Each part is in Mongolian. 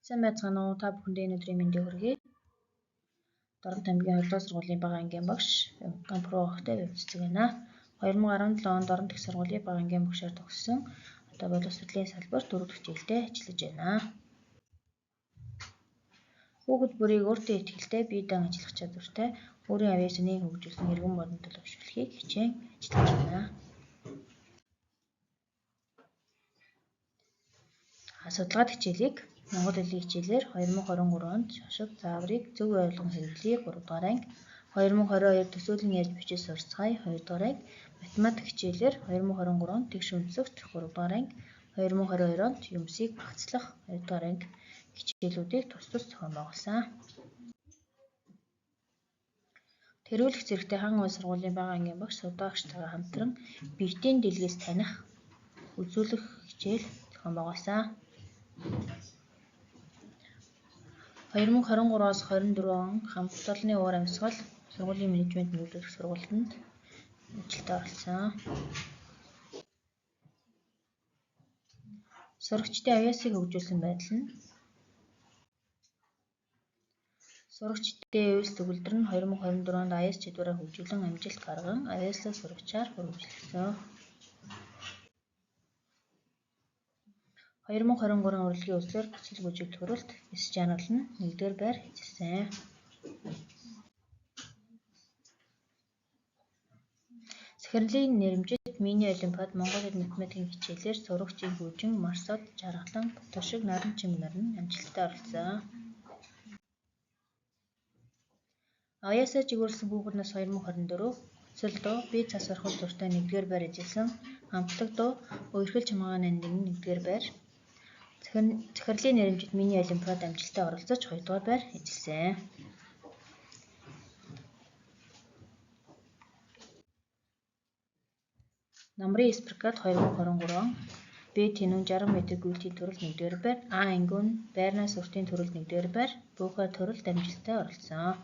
Сайн байцгаана уу? Та бүхэндээ энэ өдрийн мэндийг хүргэе. Дорнот аймгийн 2 дугаар сургуулийн бага ангийн багш Гампро охтой бэлтгэж байна. 2017 онд Дорнот их сургуулийн бага ангийн багшаар төгссөн. Одоо боловсролын салбарт 4 дахь жилдээ ажиллаж байна. Хүүхэд бүрийг өөртөө итгэлтэй, бие даан ажиллах чадвартай, өөрийн авьяас санийг хөгжүүлсэн иргэн бодон төлөвшүүлэхийг хичээн ажиллаж байна. Судалгаа хичээлийг Монгол хэлний хичээлээр 2023 онд шошго зааврыг зөв ойлгон хэрэглэе 3 дугаар анги, 2022 төсөөлөн ярьж бичиж сурцгаая 2 дугаар анги, математик хичээлээр 2023 онд тэгш өнцөгт 3 дугаар анги, 2022 онд юмсыг багцлах 2 дугаар анги хичээлүүдийг тус тус зохион байгуулсан. Тэргүүлэх зэрэгтэй Хан уй сургуулийн бага ангийн багш судаагчтайгаа хамтран биетийн дэлгээс таних үзүүлэх хичээл зохион байгуулсан. 2023-аас 24 он хамт олонны уур амьсгал сургуулийн менежмент мөрөглөх сургалтанд ажилд оролцсон. Сурагчдын авьяасыг хөгжүүлсэн байдал нь сурагчдын эвлэл төгөлдөр нь 2024 онд аяас чадвараа хөгжүүлэн амжилт гарган авьяаслаг сурагчаар үргэлжлэсэн. 2023 урлагийн үзлэр гоцол бүжиг төрөлд Эс Жанал нь 1-р байр эзэлсэн. Сахирлын нэрэмжит мини олимпиад монгол хэл математикийн хичээлээр сурагч Инхүүжин, Марсод, Жаргалан, Ботошиг, Наранчимэг нар нь амжилттай оролцсон. Авьяасаа жигүүрлсэн хүүхэд нас 2024 Гоцол дуу, би цас ороход дуртай 1-р байр эзэлсэн. Хамтлаг дуу, Үерхэл чамгаа нандин 1-р байр. Захирлын нэрэмжит мини олимпиад амжилттай оролцож 2-р байр эзэлсэн. Намрын Спаркад 2023 он Б тэнүүн 60 м гүйлтийн төрөлд 1-р байр, А ангиун байрнаас уртын төрөлд 1-р байр, Бөөхө төрөлд амжилттай оролцсон.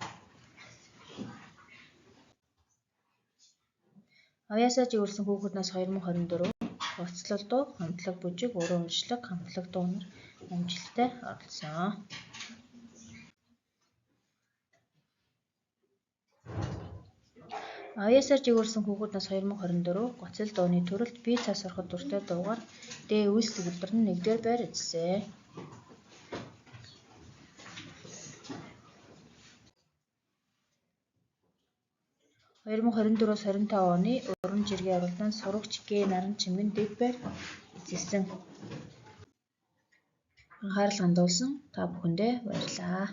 Авьяасаа жигүүрлсэн хүүхэд нас 2024 Гоцлол дуу, хамтлаг бүжиг, уран уншлаг, хамтлаг дуу нар амжилттай оролцсон. Авьяасаар жигүүрлсэн хүүхэд нас 2024 Гоцол дууны төрөлд би цас ороход дуртай дуугаар Д үйлс төгөлдөр нь 1-р байр эзэлсэн. 2024-өөс 25 оны уран жирийн уралдаанд сурагч Г Наранчимэг нь дэд байр эзэлсэн. Анхаарал хандуулсан та бүхэндээ баярлалаа.